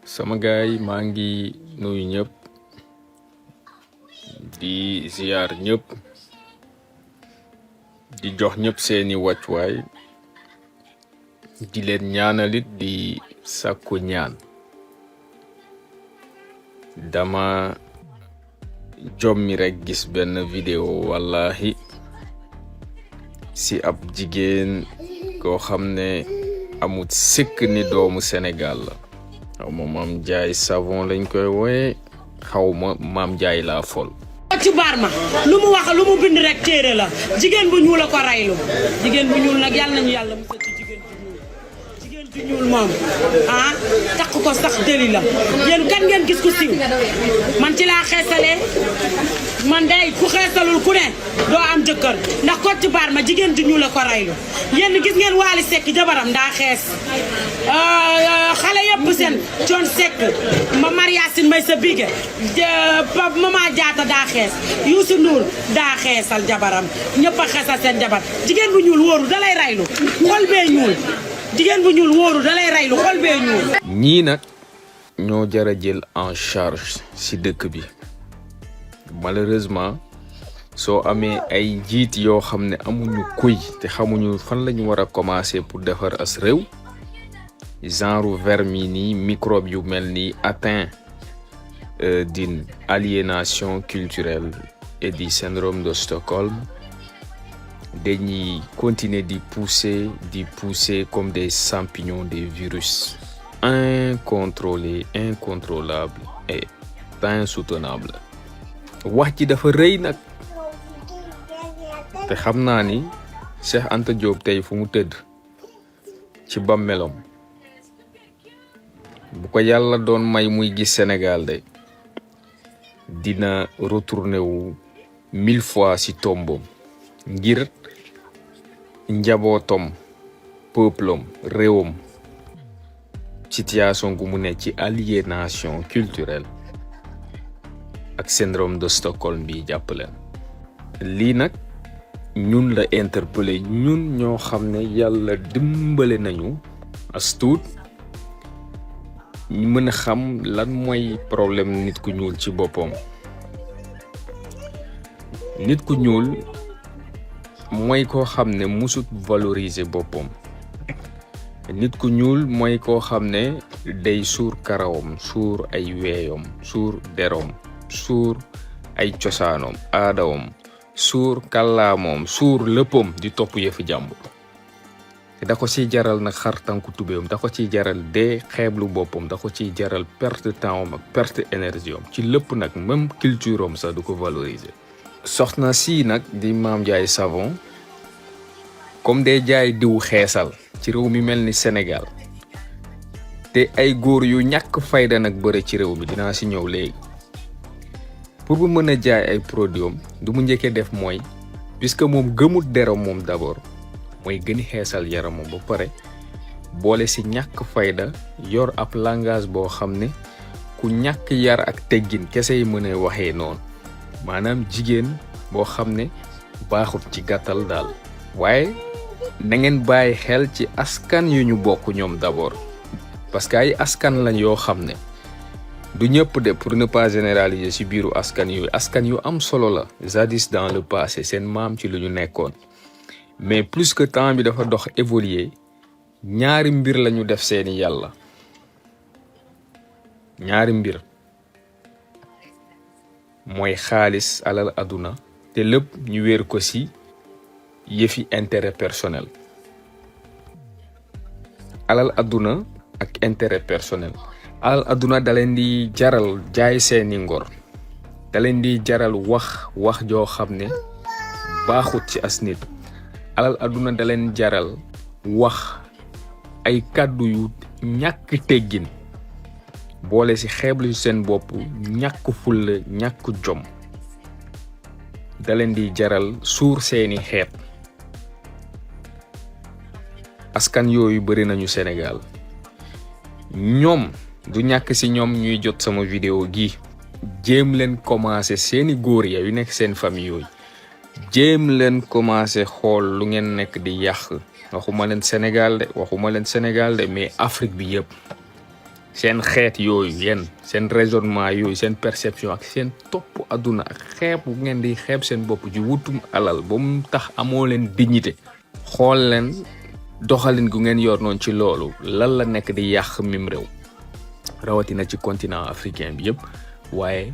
sama gaay maa ngi nuyu ñëpp di ziar ñëpp di jox ñëpp seeni wàccuwaay di leen ñaanalit di sàkku ñaan dama jommi rek gis benn vidéo wallahi si ab jigéen koo xam ne amut sikk ni doomu Sénégal la xaw ma Mame Ndiaye Savon lañ koy wooye xaw ma Mame Ndiaye laa fol ci baar ma lu mu wax lu mu bind rek téere la jigéen bu ñuul a ko raylu jigéen bu ñuul nag yàlla nañu yàlla musal ci jigéen ju ñuul moom takk ko sax dëli la yéen kan ngeen gis ku siiw man ci laa xeesalee man day ku xeesalul ku ne doo am jëkkër ndax ko ci baar ma jigéen ju ñuul a ko raylu yéen gis ngeen Waly Seck jabaram daa xees xale yëpp seen Thione Seck ma Mariasine may sa bige Mama Diatta daa xees Youssou Ndour daa xeesal jabaram ñëpp a xeesal seen jabar jigéen bu ñuul wóoru dalay raylu xol bee ñuul jigéen bu ñuul wóoru dalay raylu xol bee ñuul ñii nag ñoo jara jël en charge ci dëkk bi malheureusement soo amee ay jiit yoo xam ne amuñu kuy te xamuñu fan lañu war a commencer pour defar as réew genre vermi nii microbe yu mel ni atteint d'une aliénation culturelle et du syndrome de Stockholm dañuy continuer di pousser comme des champignons des virus incontrôlés incontrôlables et insoutenables wax ji dafa rëy nag te xam naa ni Cheikh Anta Diop tey fu mu tëdd ci bàmmeelam bu ko yàlla doon may muy gis Sénégal de dina retourné wu 1000 fois ci tombom ngir njabootom peuplom réewam situation gu mu ne ci aliénation culturelle ak syndrome de Stockholm bi jàppaleen lii nag ñun la interpellé ñun ñoo xam ne yàlla dimbale nañu as tuut ñu mën a xam lan mooy problème nit ku ñuul ci boppam nit ku ñuul mooy koo xam ne musut valoriser boppam nit ku ñuul mooy koo xam ne day suur karawam suur ay weeyom suur derom suur ay cosaanoom aadawam suur kàllaamoom suur léppam di topp yëfi jàmbur te da ko ciy jaral nag xar tànku tubéyam da ko ciy jaral dee xeeblu boppam da ko ciy jaral perte temps ak perte énergie am ci lépp nag même culture am sax du ko valoriser soxna si nag di Mame Ndiaye Savon comme day jaay diw xeesal ci réew mi mel ni Sénégal te ay góor yu ñàkk fayda nag bëre ci réew mi dinaa ci ñëw léegi pour bu mën a jaay ay produits am du mu njëkkee def mooy puisque moom gëmut deram moom d'abord mooy gëni xeesal yaramam ba pare boole ci ñàkk fayda yor ab langage boo xam ne ku ñàkk yar ak teggin kese yi mën a waxee noonu maanaam jigéen boo xam ne baaxut ci gàttal daal waaye na ngeen bàyyi xel ci askan yu ñu bokk ñoom d'abord parce que ay askan lañ yoo xam ne du ñëpp de pour ne pas généraliser ci biiru askan yu am solo la jadis dans le passé seen maam ci lu ñu nekkoon mais plus que temps bi dafa dox évoluer ñaari mbir lañu def seeni yàlla ñaari mbir mooy xaalis alal àdduna te lépp ñu wéer ko ci yëfi intérêt personnel alal àdduna ak intérêt personnel alal àdduna da leen di jaral jaay seeni ngor da leen di jaral wax joo xam ne baaxut ci as nit alal àdduna da leen jaral wax ay kàddu yu ñàkk teggin boole ci xeeblu seen bopp ñàkk fulla ñàkk jom da leen di jaral suur seeni xeet askan yooyu bari nañu Sénégal ñoom du ñàkk ci ñoom ñuy jot sama vidéo gi jéem leen commencer seeni góor ya yu nekk seen famille yooyu jéem leen commencer xool lu ngeen nekk di yàq waxuma leen Sénégal de mais Afrique bi yëpp seen xeet yooyu yéen seen raisonnement yooyu seen perception ak seen topp àdduna ak xeeb bu ngeen di xeeb seen bopp ji wutum alal ba mu tax amoo leen dignité xool leen doxalin gu ngeen yor noonu ci loolu lan la nekk di yàq mim réew rawatina ci continent africain bi yëpp waaye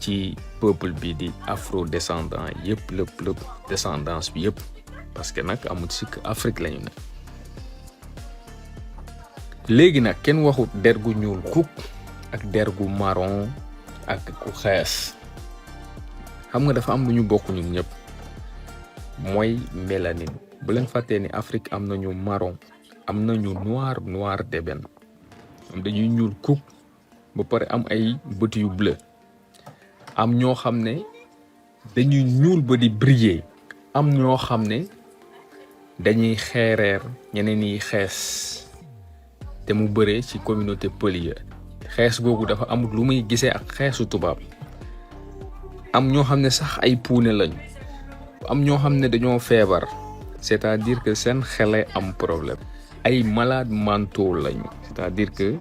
ci peuple bi di afro descendant yëpp lépp descendance bi yëpp parce que nag amul sikk Afrique lañu ne léegi nag kenn waxut der gu ñuul kuk ak der gu marron ak ku xees xam nga dafa am lu ñu bokk ñun ñëpp mooy mélanine bu leen fàttee ni Afrique am nañu marron am nañu noir d'ébène am dañuy ñuul kuk ba pare am ay bët yu bleu am ñoo xam ne dañuy ñuul ba di briller am ñoo xam ne dañuy xeereer ñeneen ñi xees te mu bëree ci communauté pël yi xees googu dafa amul lu muy gisee ak xeesu tubaab am ñoo xam ne sax ay puune lañu am ñoo xam ne dañoo feebar c'est-à-dire que seen xele am problème ay malades mentaux lañu c'est-à-dire que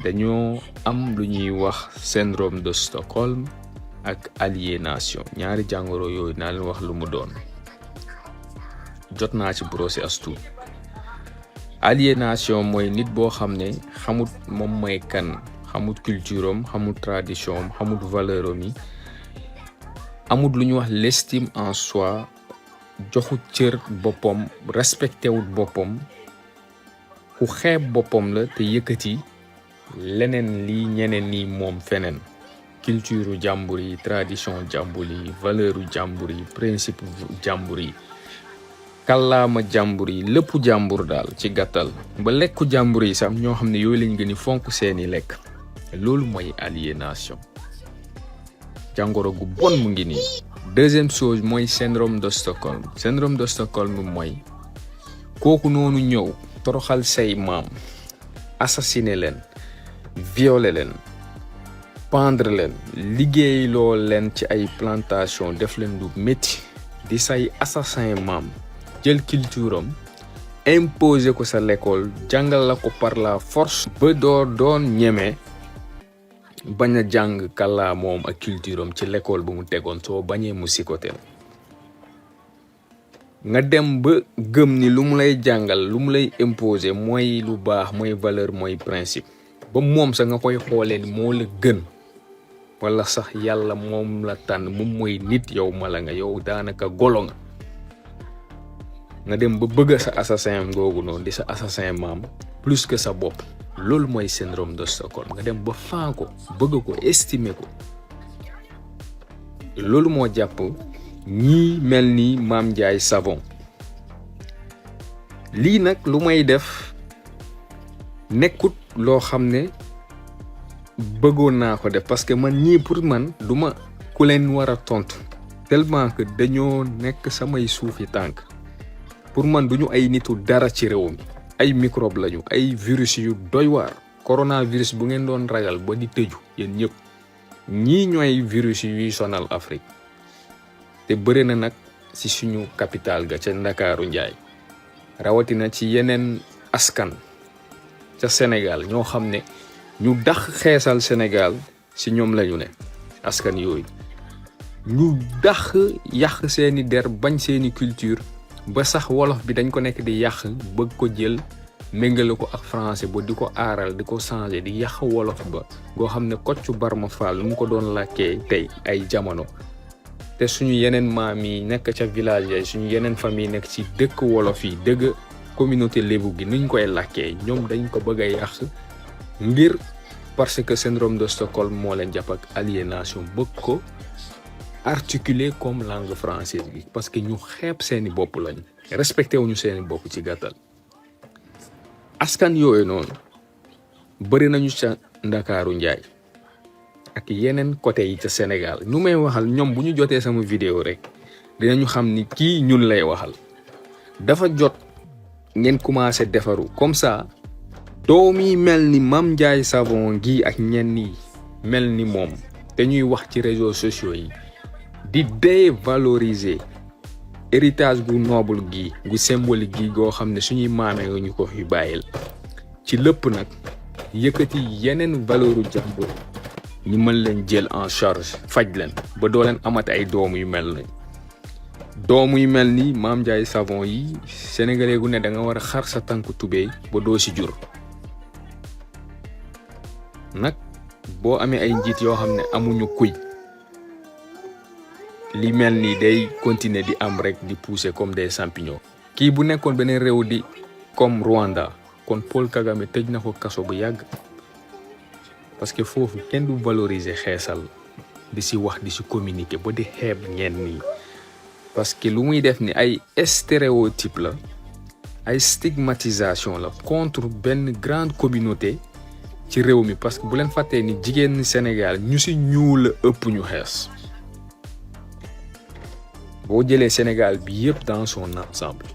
dañoo am lu ñuy wax syndrome de Stockholm ak aliénation ñaari jàngoro yooyu naa leen wax lu mu doon jot naa ci brosser as tuut aliénation mooy nit boo xam ne xamut moom mooy kan xamut culture am xamut tradition am xamut valeur am yi amut lu ñuy wax l'estime en soi joxut cër boppam respecté wut boppam ku xeeb boppam la te yëkkati leneen lii ñeneen nii moom feneen culture jàmbur yi tradition jàmbur yi valeur jàmbur yi principe jàmbur yi kàllaama jàmbur yi lépp jàmbur daal ci gàttal ba lekku jàmbur yi sax ñoo xam ne yooyu lañ gën a fonk seeni lekk loolu mooy aliénation jàngoro gu bon mu ngi nii. Deuxième chose mooy syndrome de Stockholm syndrome de Stockholm mooy kooku noonu ñëw toroxal say maam assassiner leen violer leen pendre leen liggéey loo leen ci ay plantation def leen lu métti di say assassin maam jël culture am imposer ko sa l'école jàngal la ko par la force ba doo doon ñeme bañ a jàng kàllaa moom ak culture am ci l'école bu mu tegoon soo bañee mu sikoteel nga dem ba gëm ni lu mu lay jàngal lu mu lay imposer mooy lu baax mooy valeur mooy principe ba moom sax nga koy xoolee ni moo la gën wala sax yàlla moom la tànn moom mooy nit yow mala nga yow daanaka golo nga dem ba bëgg sa assassin googu noonu di sa assassin maam plus que sa bopp loolu mooy syndrome de Stockholm nga dem ba faa ko bëgg ko estimer ko loolu moo jàpp ñii mel ni Mame Ndiaye Savon lii nag lu may def nekkut loo xam ne bëggoon naa ko def parce que man ñii pour man duma ku leen war a tontu tellement que dañoo nekk samay suufi tànk pour man duñu ay nitu dara ci réew mi ay microbe lañu ay virus yu doy waar coronavirus bu ngeen doon ragal ba di tëju yéen ñëpp ñii ñooy virus yuy sonal Afrique te bëri na nag ci suñu capital ga ca Ndakaaru Njaay rawatina ci yeneen askan ca Sénégal ñoo xam ne ñu dax xeesal Sénégal ci ñoom lañu ne askan yooyu ñu dax yàq seeni der bañ seeni culture ba sax wolof bi dañ ko nekk di yàq bëgg ko jël méngale ko ak français ba di ko aaral di ko changer di yàq wolof ba goo xam ne Kocc Barma Fall mu ko doon làkkee tey ay jamono te suñu yeneen maam yi nekk ca village yi suñu yeneen famille nekk ci dëkk wolof yi dëgg communauté lébu gi nuñ koy làkkee ñoom dañ ko bëgg a yàq ngir parce que syndrome de Stockholm moo leen jàpp ak aliénation bëgg ko articuler comme langue française bi parce que ñu xeeb seeni bopp lañ respecté wuñu seeni bopp ci gàttal askan yooyu noonu bëri nañu ca Ndakaaru Njaay ak yeneen côté yi ca Sénégal ñu may waxal ñoom bu ñu jotee sama vidéo rek dinañu xam ni kii ñun lay waxal dafa jot ngeen commencé defaru comme ça doom yi mel ni Mame Ndiaye Savon gi ak ñenn yi mel ni moom te ñuy wax ci réseaux sociaux yi di dévaloriser héritage gu noble gi gu symbolique gi goo xam ne suñuy maamee ñu ko fi bàyyil ci lépp nag yëkkati yeneen valeuru jàmbur ñu mën leen jël en charge faj leen ba doo leen amati ay doom yu mel ni Mame Ndiaye Savon yi sénégalais gu ne da nga war a xar sa tànk tubéy ba doo si jur nag boo amee ay njiit yoo xam ne amuñu kuy li mel ni day continuer di am rek di pousser comme des champignons. kii bu nekkoon beneen réew di comme Rwanda kon Paul Kagame tëj na ko kaso bu yàgg parce que foofu kenn du valoriser xeesal di si wax di si communiquer ba di xeeb ñenn ñi parce que lu muy def ni ay stéréotype la ay stigmatisation la contre benn grande communauté ci réew mi parce que bu leen fàttee ni jigéen Sénégal ñu si ñuul la ëpp ñu xees boo jëlee Sénégal bi yëpp dans son ensemble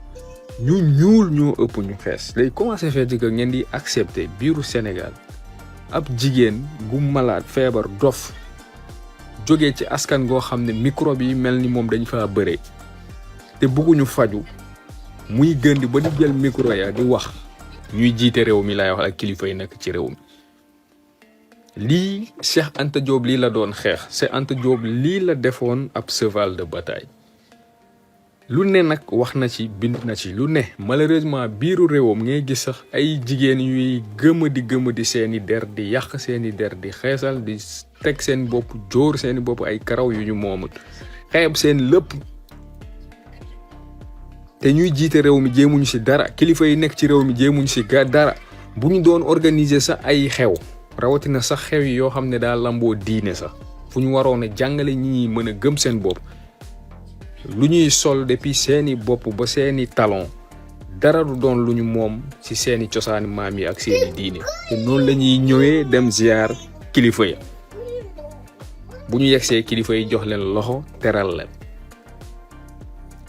ñu ñuul ñoo ëpp ñu xees léegi comment ça fait que ngeen di accepter biiru Sénégal ab jigéen gu malade feebar dof jógee ci askan goo xam ne microbe yi mel ni moom dañ fa bëree te bëgguñu faju muy gëndi ba di jël micro ya di wax ñuy jiite réew mi lay wax ak kilifa yi nekk ci réew mi lii Cheikh Anta Diop lii la doon xeex Cheikh Anta Diop lii la defoon ab cheval de bataille lu ne nag wax na ci bind na ci lu ne malheureusement biiru réewam ngay gis sax ay jigéen yuy gëma di seeni der di yàq seeni der di xeesal di teg seen bopp jóor seeni bopp ay karaw yu ñu moomut xeeb seen lépp te ñuy jiite réew mi jéemuñu ci dara kilifa yi nekk ci réew mi jéemuñu ci dara bu ñu doon organiser sax ay xew rawatina sax xew yi yoo xam ne daa lamboo diine sax fu ñu waroon a jàngale ñi mën a gëm seen bopp lu ñuy sol depuis seeni bopp ba seeni talon dara du doon lu ñu moom ci seeni cosaani maam yi ak seeni diine te noonu la ñuy ñëwee dem ziar kilifa ya bu ñu yegsee kilifa yi jox leen loxo teral leen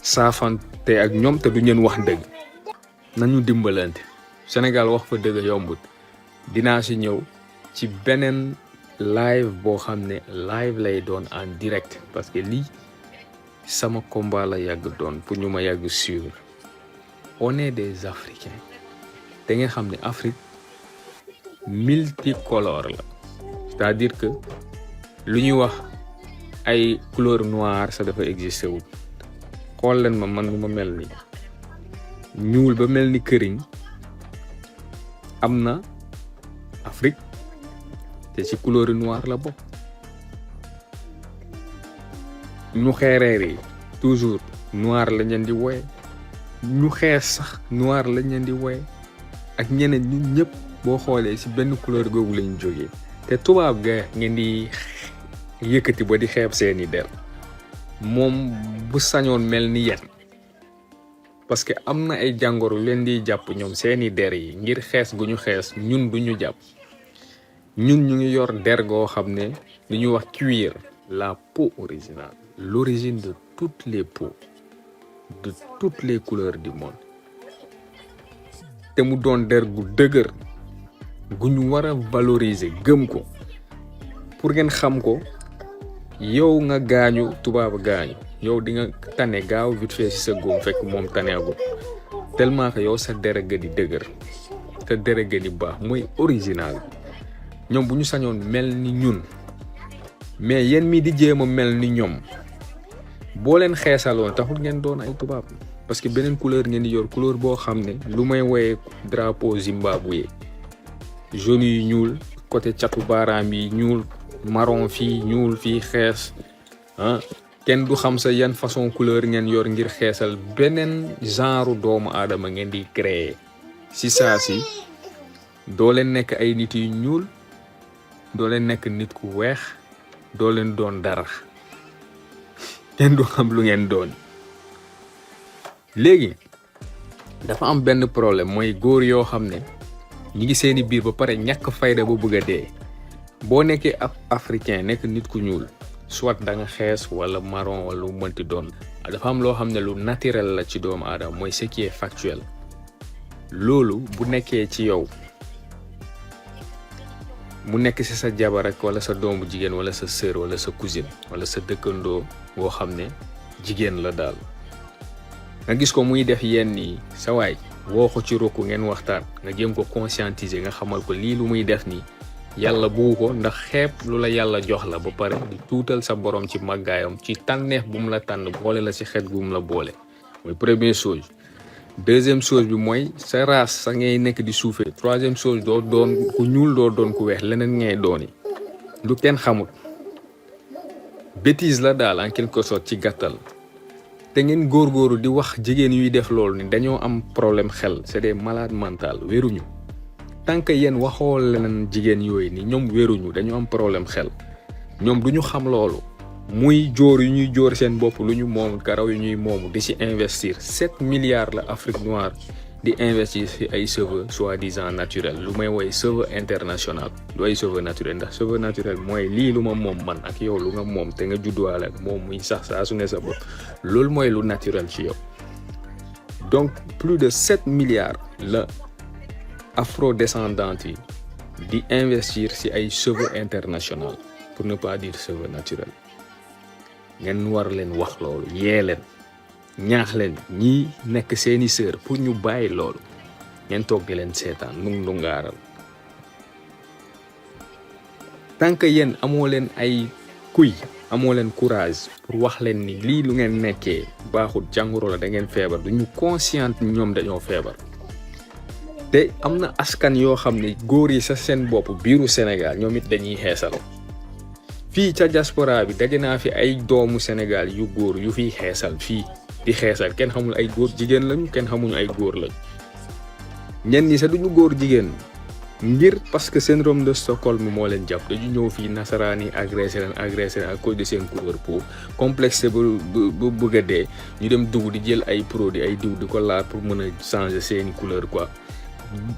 saafante ak ñoom te du ñeen wax dëgg nañu dimbalante Sénégal wax fa dëgg yombut dinaa ci ñëw ci beneen live boo xam ne live lay doon en direct parce que lii sama combat la yàgg doon pour ñu ma yàgg suivre on est des Africains te nga xam ne Afrique multicolore la c'est-à-dire que lu ñuy wax ay couleur noire ça dafa existé wul xool leen ma man ma mel ni ñuul ba mel ni këriñ am na Afrique te ci couleur noire la bokk ñu xeereer yi toujours noir lañ leen di woye ñu xees sax noir lañ leen di woye ak ñeneen ñun ñëpp boo xoolee ci benn couleur googu lañ jógee te tubaab ga ngeen di yëkkati ba di xeeb seeni der moom bu sañoon mel ni yéen parce que am na ay jàngoro leen di jàpp ñoom seeni der yi ngir xees gu ñu xees ñun du ñu jàpp ñun ñu ngi yor der goo xam ne li ñuy wax cuir la peau originale l'origine de toutes les peaux de toutes les couleurs du monde te mu doon der gu dëgër gu ñu war a valoriser gëm ko pour ngeen xam ko yow nga gaañu tubaab gaañu yow di nga tane gaaw vite fait ci sa góom fekk moom taneegul tellement que yow sa der ga di dëgër te der ga di baax mooy original ñoom bu ñu sañoon mel ni ñun mais yéen mi di jéem a mel ni ñoom boo leen xeesaloon taxul ngeen doon ay tubaab parce que beneen couleur ngeen di yor couleur boo xam ne lu may woyee drapeau Zimbabwe jaune yi ñuul côté catu baaraam yi ñuul marron fii ñuul fii xees ah kenn du xam sa yan façon couleur ngeen yor ngir xeesal beneen genre doomu aadama ngeen di créer si saa si doo leen nekk ay nit yu ñuul doo leen nekk nit ku weex doo leen doon dara kenn du xam lu ngeen doon. léegi dafa am benn problème mooy góor yoo xam ne ñi ngi seeni biir ba pare ñàkk fayda ba bëgg a dee boo nekkee ab africain nekk nit ku ñuul soit da nga xees wala marron wala lu mënti doon dafa am loo xam ne lu naturel la ci doomu aadama mooy ce qui est factuel loolu bu nekkee ci yow mu nekk ci sa jabar ak wala sa doomu jigéen wala sa sœur wala sa cousine wala sa dëkkandoo boo xam ne jigéen la daal nga gis ko muy def yenn yi sa waay woo ko ci rokku ngeen waxtaan nga jéem ko conscientiser nga xamal ko lii lu muy def nii yàlla bugg ko ndax xeeb lu la yàlla jox la ba pare di tuutal sa borom ci màggaayam ci tànneef bu mu la tànn boole la ci xeet bu mu la boole mooy première chose. deuxième chose bi mooy sa race sa ngay nekk di suufee. troisième chose doo doon ku ñuul doo doon ku weex leneen ngay dooni lu kenn xamul bêtise la daal en quelque sorte ci gàttal. te ngeen góorgóoru di wax jigéen yuy def loolu ni dañoo am problème xel c'est des malades mentaux wéruñu tant que yéen waxoo leneen jigéen yooyu ni ñoom wéruñu dañoo am problème xel ñoom duñu xam loolu muy jóor yu ñuy jóor seen bopp lu ñu moom karaw yu ñuy moomu di ci investir 7 milliards la Afrique noire di investir ci ay cheveux soi-disant naturel lu may woy cheveux international lu ay cheveux naturel ndax cheveux naturel mooy lii lu ma moom man ak yow lu nga moom te nga judduwaale ak moom muy sax saa su ne sa bopp loolu mooy lu naturel ci yow. donc plus de 7 milliards la afrodescendants yi di investir ci ay cheveux international pour ne pas dire cheveux naturel ngeen war leen wax loolu yee leen ñaax leen ñi nekk seeni sœur pour ñu bàyyi loolu ngeen toog di leen seetaan nu ngaaral tant que yéen amoo leen ay kuy amoo leen courage pour wax leen ni lii lu ngeen nekkee baaxul jàngoro la da ngeen feebar duñu conscient ñoom dañoo feebar. te am na askan yoo xam ne góor yi sa seen bopp biiru Sénégal ñoom it dañuy xeesal fii ca diaspora bi daje naa fi ay doomu Sénégal yu góor yu fiy xeesal fii di xeesal kenn xamul ay góor jigéen lañu kenn xamuñu ay góor lañu ñenn ñi sax duñu góor jigéen ngir parce que syndrome de Stockholm moo leen jàpp dañu ñëw fii nasaraan yi agressé leen à cause de seen couleur peau complexe bu bëgg a dee ñu dem dugg di jël ay produits ay diw di ko laal pour mën a changer seeni couleur quoi.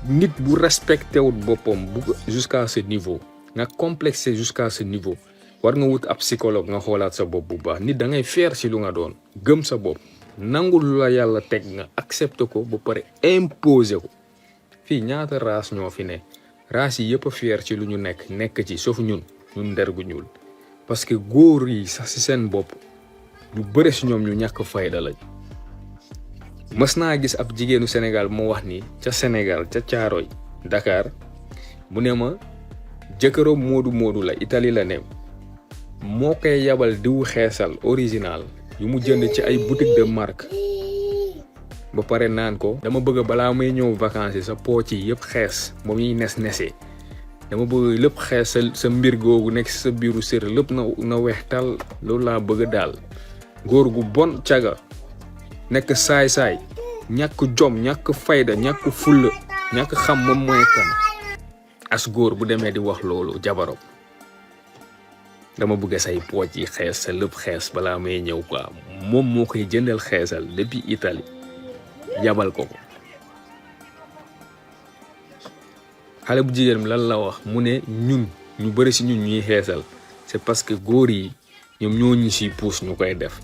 nit bu respecté wut boppam bu jusqu'à ce niveau nga complexé jusqu'à ce niveau war nga wut ab psychologue nga xoolaat sa bopp bu baax nit da ngay fier ci lu nga doon gëm sa bopp nangul lu la yàlla teg nga accepté ko ba pare imposé ko fii ñaata race ñoo fi ne race yi yëpp a fier ci lu ñu nekk ci sauf ñun der gu ñuul parce que góor yi sax ci seen bopp ñu bëre ci ñoom ñu ñàkk fayda lañ. mës naa gis ab jigéenu Sénégal moo wax ni ca Sénégal ca Caaroy Dakar mu ne ma jëkkëram moodu la Italie la ne moo koy yabal diwu xeesal original yu mu jënd ci ay boutique de marque ba pare naan ko dama bëgg balaa may ñëw vacances sa pooc yi yëpp xees moom yi nesee dama bëgg lépp xees sa mbir googu nekk sa biiru sër lépp na weextal loolu laa bëgg daal góor gu bon caga nekk saay-saay ñàkk jom ñàkk fayda ñàkk fulla ñàkk xam moom mooy kan as góor bu demee di wax loolu jabaram dama bëgg say pooj yi xees sa lépp xees balaa may ñëw quoi moom moo koy jëndal xeesal depuis Italie yabal ko xale bu jigéen lan la wax mu ne ñun ñu bëri ci ñun ñuy xeesal c'est parce que góor yi ñoom ñoo ñu ciy pousse ñu koy def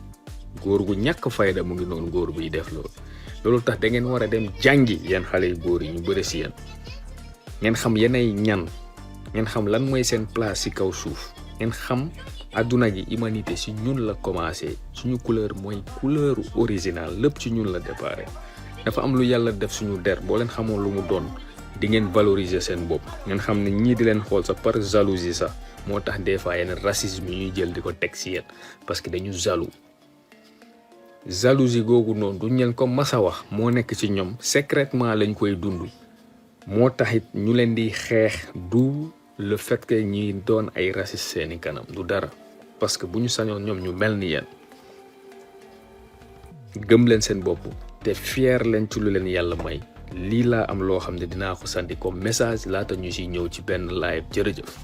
góor gu ñàkk fayda mu ngi noonu góor buy def loolu tax da ngeen war a dem jàngi yeen xale yu góor yi ñu bëri ci yéen ngeen xam yenay ñan ngeen xam lan mooy seen place ci kaw suuf ngeen xam àdduna gi humanité ci ñun la commencé suñu couleur mooy couleur originale lépp ci ñun la déparé dafa am lu yàlla def suñu der boo leen xamoon lu mu doon di ngeen valoriser seen bopp ngeen xam ne ñii di leen xool sax par jalousie sax moo tax des fois yenn racisme yi ñuy jël di ko teg ci yéen parce que dañu jalousie googu noonu duñ leen ko mas a wax moo nekk ci ñoom secrètement lañ koy dund moo taxit ñu leen di xeex du le fait que ñi doon ay raciste seeni kanam du dara parce que bu ñu sañoon ñoom ñu mel ni yéen gëm leen seen bopp te fier leen ci lu leen yàlla may lii laa am loo xam ne dinaa ko sandi comme message laata ñu ci ñëw ci benn live jërëjëf